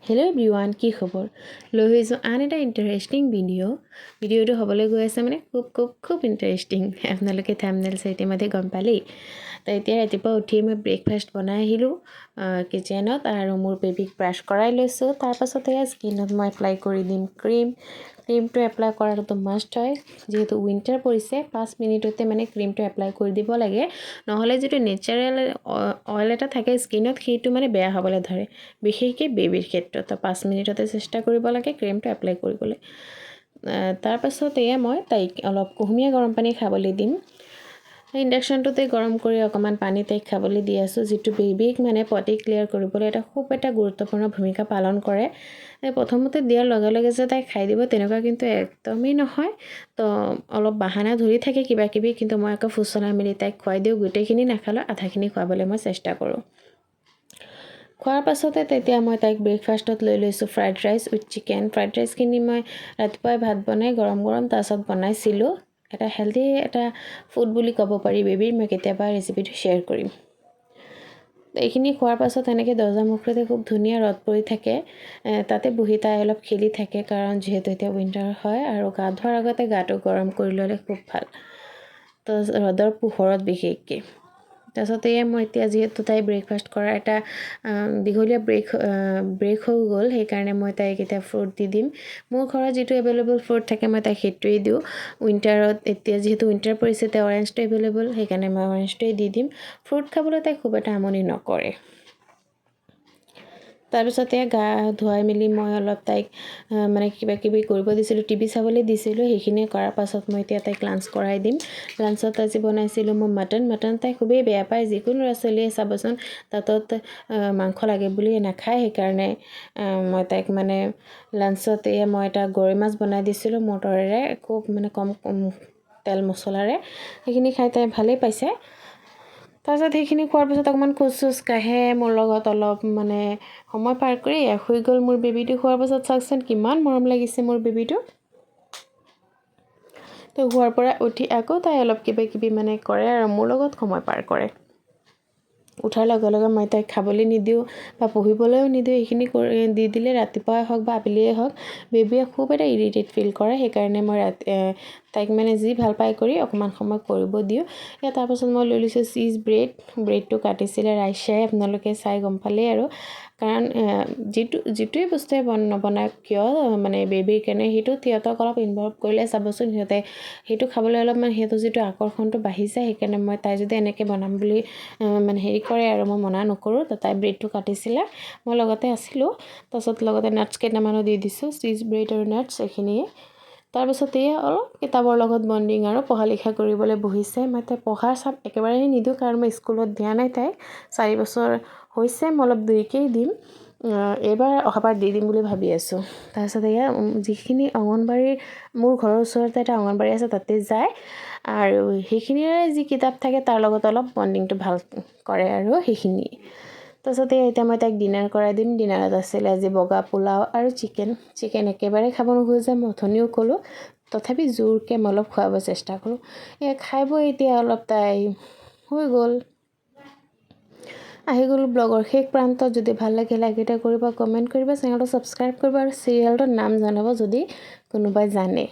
Hello' everyone, কি খবৰ? লৈ আহিছোঁ আন এটা ইণ্টাৰেষ্টিং ভিডিঅ'। ভিডিঅ'টো হ'বলৈ গৈ আছে মানে খুব খুব খুব ইণ্টাৰেষ্টিং। আপোনালোকে থাম্বনেইল চাই ইতিমধ্যে গম পালেই। তো এতিয়া ৰাতিপুৱা উঠিয়ে মই ব্ৰেকফাষ্ট বনাই আহিলোঁ কিচেনত আৰু মোৰ বেবীক ব্ৰাছ কৰাই লৈছোঁ। তাৰপাছতে স্কিনত মই এপ্লাই কৰি দিম ক্ৰীম। ক্ৰীমটো এপ্লাই কৰাটো মাষ্ট হয়, যিহেতু উইণ্টাৰ পৰিছে। 5 মিনিটতে মানে ক্ৰীমটো এপ্লাই কৰি দিব লাগে, নহ'লে যিটো নেচাৰেল অইল এটা থাকে স্কিনত, সেইটো মানে বেয়া হ'বলৈ ধৰে, বিশেষকৈ বেবীৰ ক্ষেত্ৰত। তো 5 মিনিটতে চেষ্টা কৰিব লাগে ক্ৰীমটো এপ্লাই কৰিবলৈ। তাৰপাছত এয়া মই তাইক অলপ কুহুমীয়া গৰম পানী খাবলৈ দিম। ইণ্ডাকশ্যনটোতে গৰম কৰি অকণমান পানী তাইক খাবলৈ দি আছোঁ, যিটো বেবীক মানে পটি ক্লিয়াৰ কৰিবলৈ এটা খুব এটা গুৰুত্বপূৰ্ণ ভূমিকা পালন কৰে। প্ৰথমতে দিয়াৰ লগে লগে যে তাই খাই দিব, তেনেকুৱা কিন্তু একদমেই নহয়। তো অলপ বাহানা ধৰি থাকে কিবা কিবি, কিন্তু মই আকৌ ফুচলাই মেলি তাইক খুৱাই দিওঁ। গোটেইখিনি নাখালেও আধাখিনি খুৱাবলৈ মই চেষ্টা কৰোঁ। খোৱাৰ পাছতে তেতিয়া মই তাইক ব্ৰেকফাষ্টত লৈ লৈছোঁ fried rice with chicken. Fried ৰাইচখিনি মই ৰাতিপুৱাই ভাত বনাই গৰম গৰম তাৰপাছত বনাইছিলোঁ। এটা হেল্ডি এটা ফুড বুলি ক'ব পাৰি বেবীৰ। মই কেতিয়াবা ৰেচিপিটো শ্বেয়াৰ কৰিম। এইখিনি খোৱাৰ পাছত এনেকৈ দৰ্জা মুখতে খুব ধুনীয়া ৰ'দ পৰি থাকে, তাতে বহি তাই অলপ খেলি থাকে, কাৰণ যিহেতু এতিয়া উইণ্টাৰ হয় আৰু গা ধোৱাৰ আগতে গাটো গৰম কৰি ল'লে খুব ভাল, তো ৰ'দৰ পোহৰত বিশেষকৈ। তাৰপাছত এয়া মই এতিয়া যিহেতু তাই ব্ৰেকফাষ্ট কৰাৰ এটা দীঘলীয়া ব্ৰেক ব্ৰেক হৈ গ'ল, সেইকাৰণে মই তাইক এতিয়া ফ্ৰুট দি দিম। মোৰ ঘৰত যিটো এভেইলেবল ফ্ৰুট থাকে, মই তাইক সেইটোৱেই দিওঁ। উইণ্টাৰত এতিয়া যিহেতু উইণ্টাৰ পৰিছে, এতিয়া অৰেঞ্জটো এভেইলেবল, সেইকাৰণে মই অৰেঞ্জটোৱেই দি দিম। ফ্ৰুট খাবলৈ তাই খুব এটা আমনি নকৰে। তাৰপিছতে গা ধুৱাই মেলি মই অলপ তাইক মানে কিবা কিবি কৰিব দিছিলোঁ, টিভি চাবলৈ দিছিলোঁ। সেইখিনি কৰাৰ পাছত মই এতিয়া তাইক লাঞ্চ কৰাই দিম। লাঞ্চত আজি বনাইছিলোঁ মই মাটন। মাটন তাই খুবেই বেয়া পায়। যিকোনো ল'ৰা ছোৱালীয়ে চাবচোন, তাতত মাংস লাগে বুলি নাখায়। সেইকাৰণে মই তাইক মানে লাঞ্চত এয়া মই এটা গৰৈ মাছ বনাই দিছিলোঁ মটৰেৰে, খুব মানে কম তেল মছলাৰে। সেইখিনি খাই তাই ভালেই পাইছে। তাৰপিছত সেইখিনি খোৱাৰ পিছত অকণমান খোজ চোজ কাঢ়ে, মোৰ লগত অলপ মানে সময় পাৰ কৰি শুই গ'ল মোৰ বেবীটো। শোৱাৰ পাছত চাওকচোন কিমান মৰম লাগিছে মোৰ বেবীটো। তো শোৱাৰ পৰা উঠি আকৌ তাই অলপ কিবা কিবি মানে কৰে আৰু মোৰ লগত সময় পাৰ কৰে। উঠাৰ লগে লগে মই তাইক খাবলৈ নিদিওঁ বা পঢ়িবলৈও নিদিওঁ। এইখিনি কৰি দি দিলে ৰাতিপুৱাই হওক বা আবেলিয়ে হওক, বেবীয়ে খুব এটা ইৰিটেট ফিল কৰে। সেইকাৰণে মই ৰাতি তাইক মানে যি ভাল পায় কৰি অকণমান সময় কৰিব দিওঁ। তাৰপাছত মই লৈ লৈছোঁ চীজ ব্ৰেড। ব্ৰেডটো কাটিছিলে ৰাইচাই, আপোনালোকে চাই গম পালেই আৰু। কাৰণ যিটোৱে বস্তুৱে নবনাওক কিয়, মানে বেবীৰ কাৰণে সেইটো সিহঁতক অলপ ইনভল্ভ কৰিলে চাবচোন, সিহঁতে সেইটো খাবলৈ অলপমান সিহঁতৰ যিটো আকৰ্ষণটো বাঢ়ি যায়। সেইকাৰণে মই তাই যদি এনেকৈ বনাম বুলি মানে হেৰি কৰে আৰু মই মনা নকৰোঁ। তো তাই ব্ৰেডটো কাটিছিলে, মই লগতে আছিলোঁ। তাৰপাছত লগতে নাটছ কেইটামানো দি দিছোঁ, চীজ ব্ৰেড আৰু নাটছ এইখিনিয়ে। তাৰপাছত এয়া অলপ কিতাপৰ লগত বণ্ডিং আৰু পঢ়া লিখা কৰিবলৈ বহিছে। মই তাই পঢ়াৰ চাপ একেবাৰেই নিদিওঁ, কাৰণ মই স্কুলত দিয়া নাই তাইক। 4 বছৰ হৈছে, মই অলপ দেৰিকেই দিম। এইবাৰ অহাবাৰ দি দিম বুলি ভাবি আছোঁ। তাৰপিছত এয়া যিখিনি অংগনবাড়ীৰ, মোৰ ঘৰৰ ওচৰতে এটা অংগনবাড়ী আছে, তাতে যায় আৰু সেইখিনিৰে যি কিতাপ থাকে, তাৰ লগত অলপ বণ্ডিংটো ভাল কৰে আৰু সেইখিনিয়ে। তাৰপিছত এতিয়া মই তাইক ডিনাৰ কৰাই দিম। ডিনাৰত আছিলে আজি বগা পোলাও আৰু চিকেন। চিকেন একেবাৰে খাব নোখোজে, মই অথনিও ক'লোঁ, তথাপি জোৰকৈ মই অলপ খুৱাব চেষ্টা কৰোঁ। এয়া খাই বৈ এতিয়া অলপ তাই শুই গ'ল। আহি গ'লোঁ ব্লগৰ শেষ প্ৰান্তত। যদি ভাল লাগে, লাইক এটা কৰিব, কমেণ্ট কৰিব, চেনেলটো ছাবস্ক্ৰাইব কৰিব আৰু চিৰিয়েলটোৰ নাম জনাব যদি কোনোবাই জানে।